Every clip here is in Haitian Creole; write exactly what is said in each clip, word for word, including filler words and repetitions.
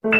Oh,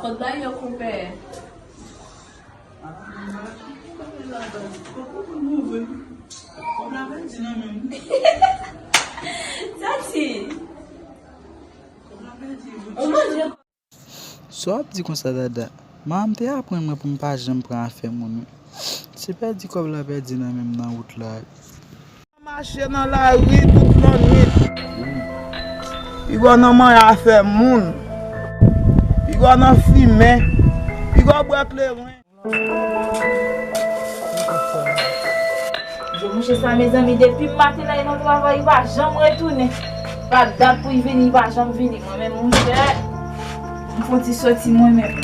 kòd la yo konpè. Tati. Ou manje. Sa w ap di konsa, Dada? Manman m te aprann mwen pou m pa janm pran afè moun, wi. Se pèdi kòb la pèdi nan men m nan wout la, wi. Mache nan lari tout lannwit. Piga w nan manyen afè moun. Piga w nan fimen. Piga w bwè kleren. Gwo mouche sa, mezanmi, depi maten nan li nan travay, li pa janm retounen. Pa dat pou li vini, li pa janm vini. Mwen menm, mouche, m fon ti soti mwen menm.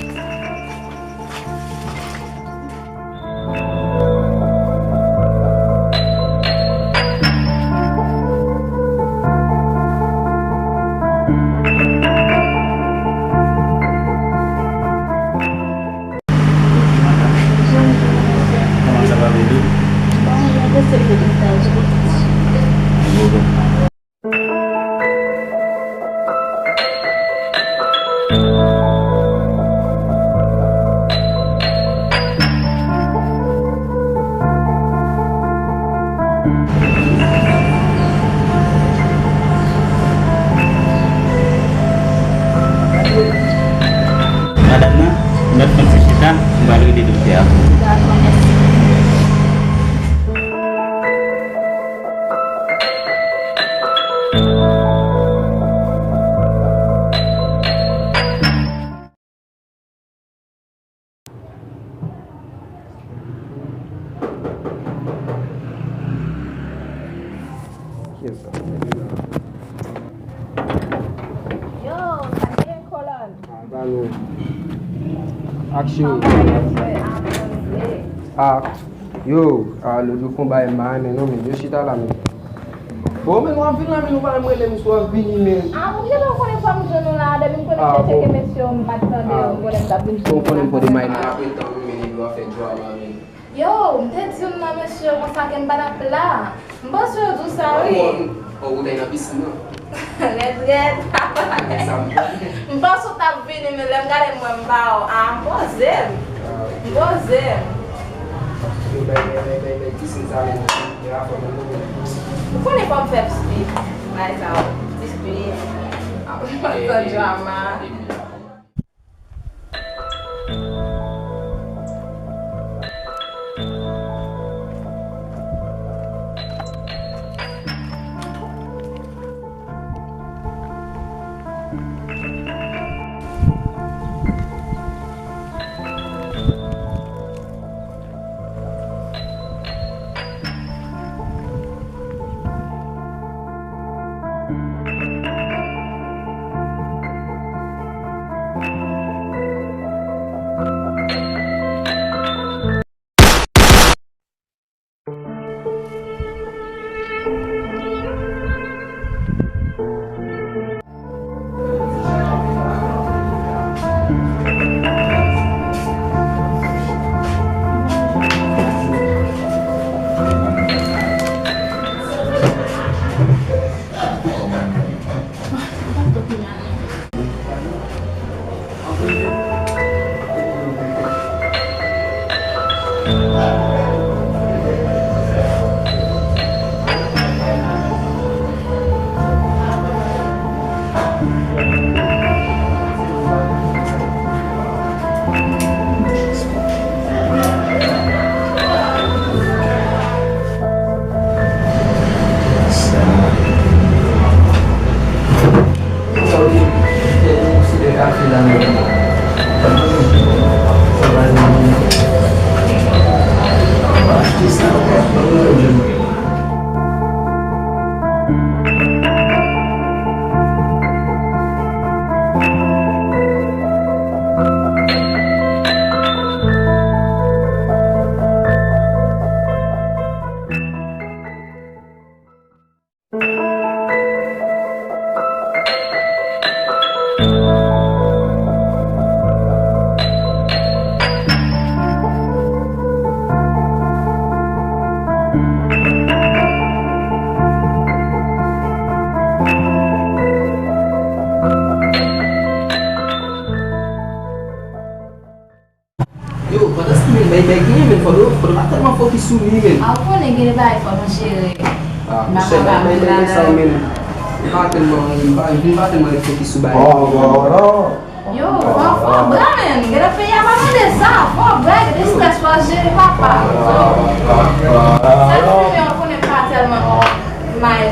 Kòman sa va, bebe? Bon, mwen rete pou dokta, wi. Bon, bon. Madanm nan, m ap fè yon ti chita, m pral rele doktè a. Dakò, mèsi. Yo, sa gen kòlòn. Aksyon. Ak, yo, a, lòt jou fon bagay m pa renmen non, men yo chita la, men. Bon, men w ap vin la, men ou pa janm rele m si w ap vini, men. A, bon, kijan w konnen fwa m jwenn ou la, depi m konekte tcheke mesye yo, m pa t tande yo, m konnen m t ap vin sou ou la. Bon, konnen m pran de may la. Apre tan, men, nèg yo ap fè drama, men. Yo, m te di youn nan mesye yo konsa ke m pa t ap la. M panse yo di w sa, wi. Bon, ou te nan pisin nan. Rèd, rèd. M panse w t ap vini, men lè m gade m wè m pa w. A, m poze m. M poze m. Yo, bay, bay, bay, bay, bay, pisin sa, men. Ou konnen fò m fè split. Bay sa, split. Sa drama. Yo, pandan se tan men, bay, bay, genyen, men fò nou, fò nou pa tèlman fokis sou li, men. A, ou konnen gen de bagay fò nou jere. Ah, monchè, bay, bay, bay, bay sa, men. M pa tèlman, m pa, m pa tèlman fokis sou bagay. Yo, fò, fò bra, men. Gen lòt peyi a pa mande sa. Fò bra, gen de strès fò jere, papa. Sa ki fè ou konnen pa tèlman may.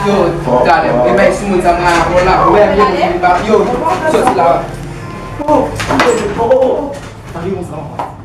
Yo, talè, e bay sou moun sa, mwen la, mwen la, yo, soti la. Oh, oh, oh, oh. Anviwon sa ankò.